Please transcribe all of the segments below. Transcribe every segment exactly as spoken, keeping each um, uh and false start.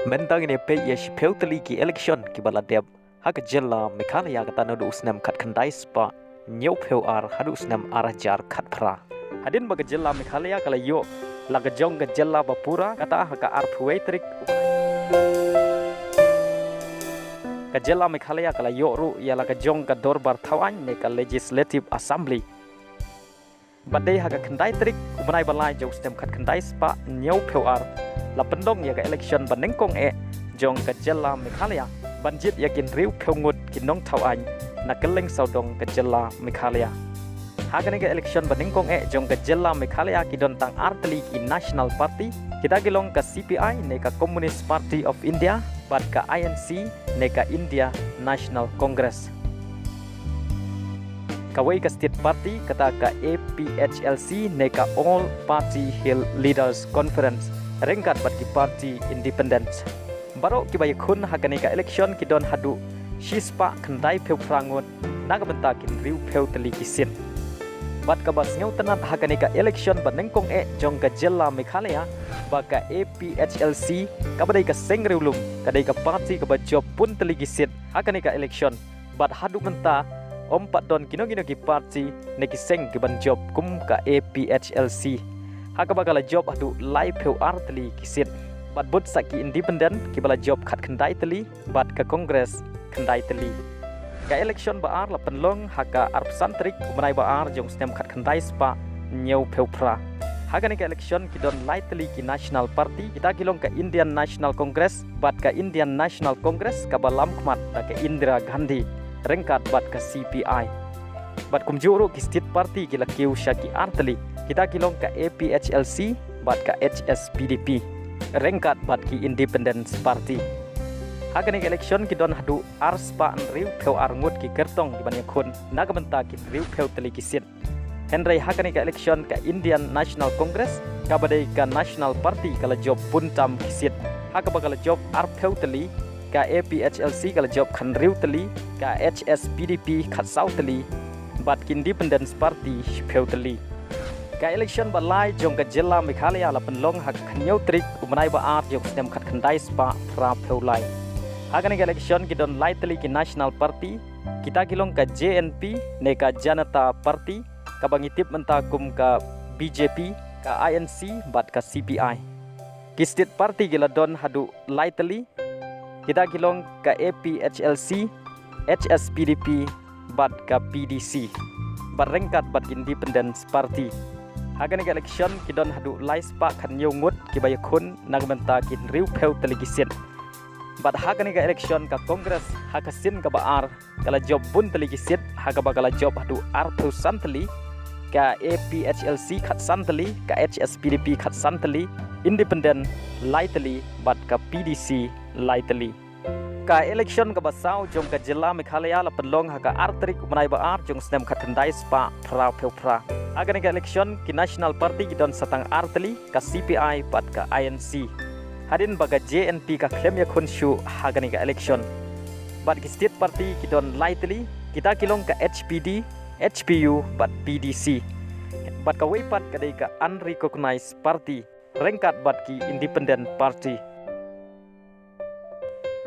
Mynta ngin ïa peit ïa shiphew tylli ki election kiba la dep ha ka jylla Meghalaya, kata naduh u snem khatkhyndai spah hynñiewphew ar haduh u snem ar hajar khatphra. Hadien ba ka jylla Meghalaya ka la ïoh la ka jong ka jylla ba pura, kata ha ka arphew wei tarik, ka jylla Meghalaya ka la ïoh ruh ïa la ka jong ka dorbar thaw aiñ ne ka Legislative Assembly. Bad dei ha ka khyndai tarik u bnai ba lai jong u snem khatkhyndai spah hynñiewphew ar la pynlong ïa ka election ba nyngkong eh jong ka jylla Meghalaya ban jied ïa ki hynriewphew ngut ki nongthaw aiñ na kylleng sawdong ka jylla Meghalaya. Ha kane ka election ba nyngkong eh jong ka jylla Meghalaya ki don tang ar tylli ki national party, kita ki long ka C P I ne ka Communist Party of India, bad ka I N C ne ka India National Congress. Kawei ka state party, kata ka A P H L C ne ka All Party Hill Leaders Conference, ryngkat bad ki party independent. Baroh kiba ïakhun ha kane ka election ki don haduh shispah khyndaiphew phra ngut na ka bynta ki hynriewphew tylli ki seat. Bad kaba sngewtynnat ha kane ka election ba nyngkong eh jong ka jylla Meghalaya, ba ka A P H L C kaba dei ka seng riewlum ka dei ka party kaba jop bun tylli ki seat ha kane ka election. Bad haduh mynta ym pat don kino kino ki party ne ki seng kiban jop kum ka A P H L C, ha kaba ka la jop haduh laiphew ar tylli ki seat. Bad bud sa ki independent kiba la jop khatkhyndai tylli, bad ka Congress khyndai tylli. Ka election ba ar la pynlong ha ka arphew san tarik u bnai ba ar jong u snem khatkhyndai spah hynñiewphew phra. Ha kane ka election ki don lai tylli ki national party, kita ki long ka Indian National Congress, bad ka Indian National Congress kaba lamkhmat da ka Indira Gandhi, ryngkat bad ka C P I. Bad kumjuh ruh ki state party ki la kiew sha ki ar tylli, kita ki long ka A P H L C bad ka H S P D P, ryngkat bad ki Independence Party. Ha kane ka election ki don haduh arspah hynriewphew ar ngut ki kyrtong kiban ïakhun na ka bynta ki hynriewphew tylli ki seat. Hynrei ha kane ka election ka Indian National Congress kaba dei ka national party ka la jop bun tam ki seat, ha kaba ka la jop arphew tylli, ka A P H L C ka la jop khathynriew tylli, ka H S P D P khatsaw tylli, bad ki Independence Party shiphew tylli. Ka election ba lai jong ka jylla Meghalaya la pynlong ha ka khathynñiew tarik u bnai ba ar jong u snem khatkhyndai spah phraphew lai. Ha kane ka election ki don lai tylli ki national party, kita ki long ka J N P ne ka Janata Party, kaba ngi tip mynta kum ka B J P, ka I N C bad ka C P I. Ki state party ki la don haduh lai tylli, kita ki long ka A P H L C, H S P D P bad ka P D C, bad ryngkat bad ki Independence Party. Ha kane ka election ki don haduh lai spah khathynñiew ngut kiba ïakhun na ka bynta ki hynriewphew tylli ki seat. Bad ha kane ka election ka Congress ha ka sien kaba ar ka la jop bun tylli ki seat, ha kaba ka la jop haduh arphew san tylli, ka A P H L C khatsan tylli, ka H S P D P khatsan tylli, Independent lai tylli, bad ka P D C lai tylli. Ka election kaba saw jong ka jylla Meghalaya la pynlong ha ka ar tarik u bnai ba ar jong u snem khatkhyndai spah phraphew phra. Ha kane ka election ki national party ki don sa tang ar tylli, ka C P I bad ka I N C. Hadien ba ka J N P ka khlem ïakhun shuh ha kane ka election. Bad ki state party ki don lai tylli, kita ki long ka H P D, H P U bad P D C. Bad kawei pat ka dei ka unrecognized party, ryngkat bad ki independent party.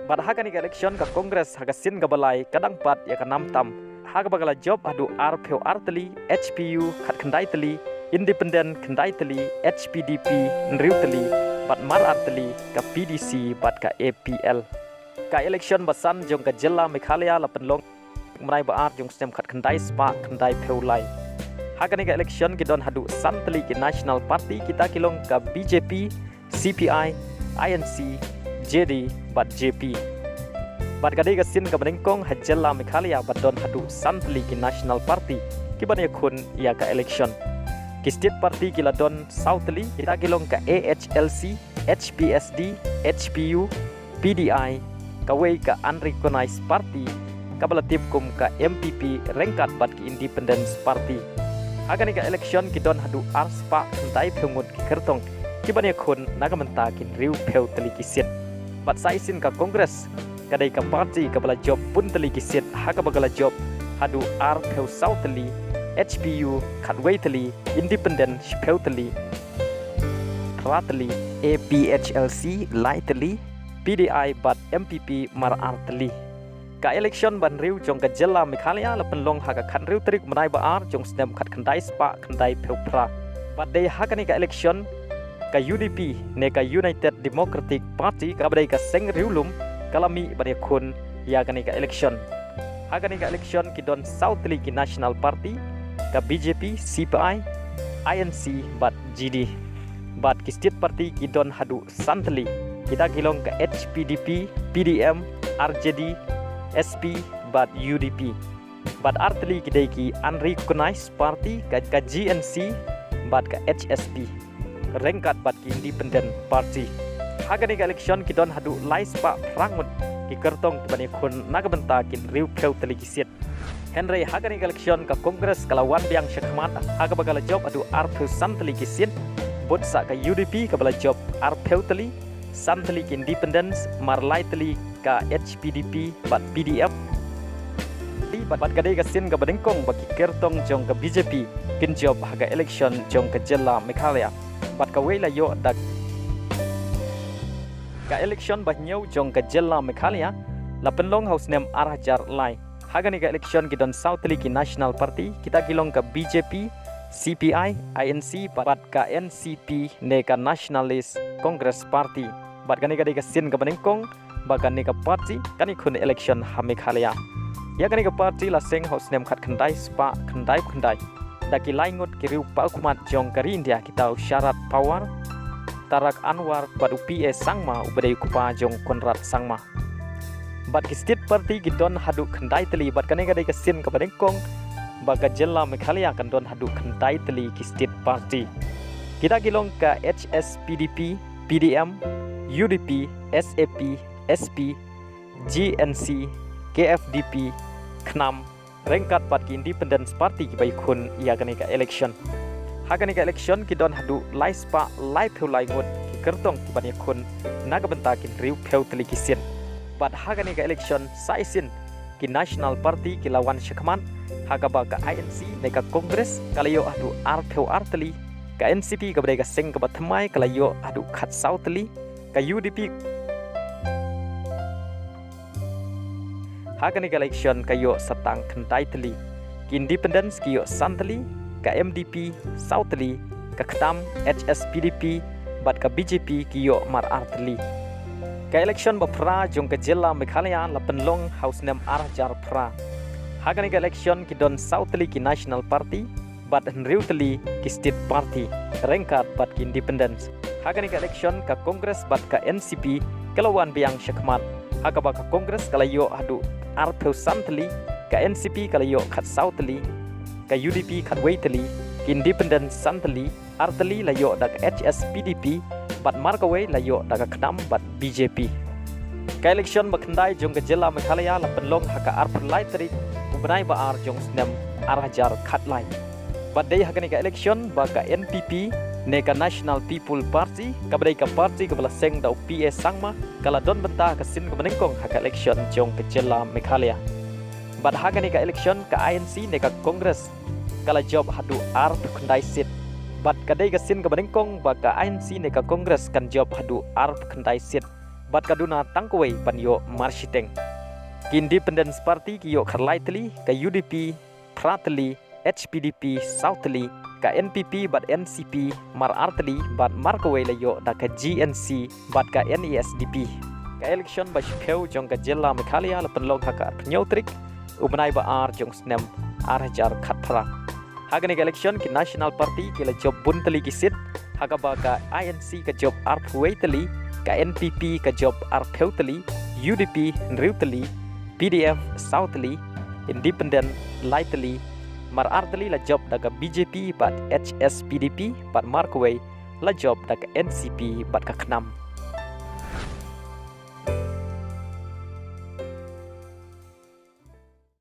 Bad ha kane ka election ka Congress ha ka sien kaba lai ka dang pat ïa ka nam tam, ha kaba ka la jop haduh arphew ar tylli, H P U khatkhyndai tylli, Independent khyndai tylli, H P D P hynriew tylli, bad mar ar tylli ka P D C bad ka A P L. Ka election ba san jong ka jylla Meghalaya la pynlong u bnai ba ar jong u snem khatkhyndai spah khyndaiphew lai. Ha kane ka election ki don haduh san tylli ki national party, kita ki long ka B J P, C P I, I N C, J D bad J P. Bad ka dei ka sien kaba nyngkong ha jylla Meghalaya ba don haduh san tylli ki national party kiban ïakhun ïa ka election. Ki state party ki la don saw tylli, kita ki long ka A H L C, H P S D, H P U, P D I, kawei ka unrecognized party kaba la tip kum ka M P P ryngkat bad ki Independence Party. Ha kane ka election ki don haduh ar spah khyndaiphew ngut ki kyrtong kiban ïakhun na ka bynta ki hynriewphew tylli ki seat. Bad sa shisien ka Congress ka dei ka party kaba la jop bun tylli ki seat, ha kaba ka la jop haduh arphew saw tylli, H P U khatwei tylli, Independent shiphew tylli, phra tylli, A P H L C lai tylli, P D I bad M P P mar ar tylli. Ka election ba hynriew jong ka jylla Meghalaya la pynlong ha ka khathynriew tarik mynai ba ar jong u snem khatkhyndai spah khyndai phew phra. Bad dei ha kane ka election ka U D P ne ka United Democratic Party kaba dei ka seng riewlum ka la mih ban ïakhun ïa kane ka election. Ha kane ka election ki don saw tylli ki National Party, ka B J P, C P I, I N C bad G D. Bad ki state party ki don haduh san tylli, kita ki long ka H P D P, P D M, R J D, S P bad U D P. Bad ar tylli ki dei ki unrecognized party, ka, ka G N C bad ka H S P, ryngkat bad ki independent party. Ha kane ka election ki don haduh lai spah phra ngut ki kyrtong kiban ïakhun na ka bynta ki hynriewphew tylli ki seat. Hynrei ha kane ka election ka Congress ka la wan biang shakhmat ha kaba ka la jop haduh arphew san tylli ki seat, bud sa ka U D P kaba la jop arphew tylli, san tylli ki independents, mar lai tylli ka H P D P bad P D M. Bad, bad ka dei ka sien kaba nyngkong ba ki kyrtong jong ka B J P kin jop ha ka election jong ka jylla Meghalaya. Bad kawei la ïoh da ka election ba hynñiew jong ka jylla Meghalaya la pynlong ha u snem ar hajar lai. Ha kane ka election ki don saw tylli ki National Party, kita ki long ka B J P, C P I, I N C bad, bad ka N C P ne ka Nationalist Congress Party. Bad kane ka dei ka sien kaba nyngkong ba kane ka party kan ïakhun election ha Meghalaya. Ïa kane ka party la seng ha u snem khatkhyndai spah khyndai phew khyndai da ki lai ngut ki riewpawkhmat jong ka ri India, kita u Sharad Pawar, Tarak Anwar bad u P A Sangma uba dei u kpa jong u Conrad Sangma. Bad ki state party ki don haduh khyndai tylli, bad kane ka dei ka sien kaba nyngkong ba ka jylla Meghalaya kan don haduh khyndai tylli ki state party. Kita ki long ka H S P D P, P D M, U D P, S A P, S P, G N C, K F D P, KHNAM, ryngkat bad ki independent party kiba ïakhun ïa kane ka election. Ha kane ka election ki don haduh lai spah laiphew lai ngut ki kyrtong kiban ïakhun na ka bynta ki hynriewphew tylli ki seat. Bad ha kane ka election sa shisien ki National Party ki la wan shakhmat, ha kaba ka I N C ne ka Congress ka la ïoh haduh arphew ar tylli, ka N C P kaba dei ka seng kaba thymmai ka la ïoh haduh khatsaw tylli, ka U D P. Ha kane ka election ka ïoh sa tang khyndai tylli. Ki independents ki ïoh san tylli, ka M D P saw tylli, ka KHNAM, H S P D P bad ka B J P ki ïoh mar ar tylli. Ka election ba phra jong ka jylla Meghalaya la pynlong ha u snem ar hajar phra. Ha kane ka election ki don saw tylli ki National Party bad hynriew tylli ki state party, ryngkat bad ki independents. Ha kane ka election ka Congress bad ka N C P ka la wan biang shakhmat, ha kaba ka Congress ka la ïoh haduh arphew san tylli, ka N C P ka la ïoh khatsaw tylli, ka U D P khatwei tylli, ki independent san tylli, ar tylli la ïoh da ka H S P D P, bad mar kawei la ïoh da ka KHNAM bad B J P. Ka election ba khyndai jong ka jylla Meghalaya la pynlong ha ka arphew lai tarik u bnai ba ar jong u snem ar hajar khatlai. Bad dei ha kane ka election ba ka N P P ne ka National People Party, kaba dei ka party kaba la seng da u P A Sangma, ka la don bynta ha ka sien kaba nyngkong ha ka election jong ka jylla Meghalaya. Bad ha kane ka election ka I N C ne ka Congress ka la jop haduh arphew khyndai seat. Bad ka dei ka sien kaba nyngkong ba ka I N C ne ka Congress kan jop haduh arphew khyndai seat. Bad ka duna tang kawei ban ïoh marshiteng. Ki Independence Party ki ïoh khatlai tylli, ka U D P phra tylli, H P D P saw tylli, ka N P P bad N C P mar ar tylli, bad mar kawei la ïoh da ka G N C bad ka N E S D P. Ka election ba shiphew jong ka jylla Meghalaya la pynlong ha ka arphew hynñiew tarik u bnai ba ar jong u snem ar hajar khatphra. Ha kane ka election ki National Party ki la jop bun tylli ki seat, ha kaba ka I N C ka jop arphew wei tylli, ka N P P ka jop arphew tylli, U D P hynriew tylli, P D F saw tylli, Independent lai tylli, mar ar tylli la jop da ka B J P bad H S P D P, bad mar kawei la jop da ka N C P bad ka KHNAM.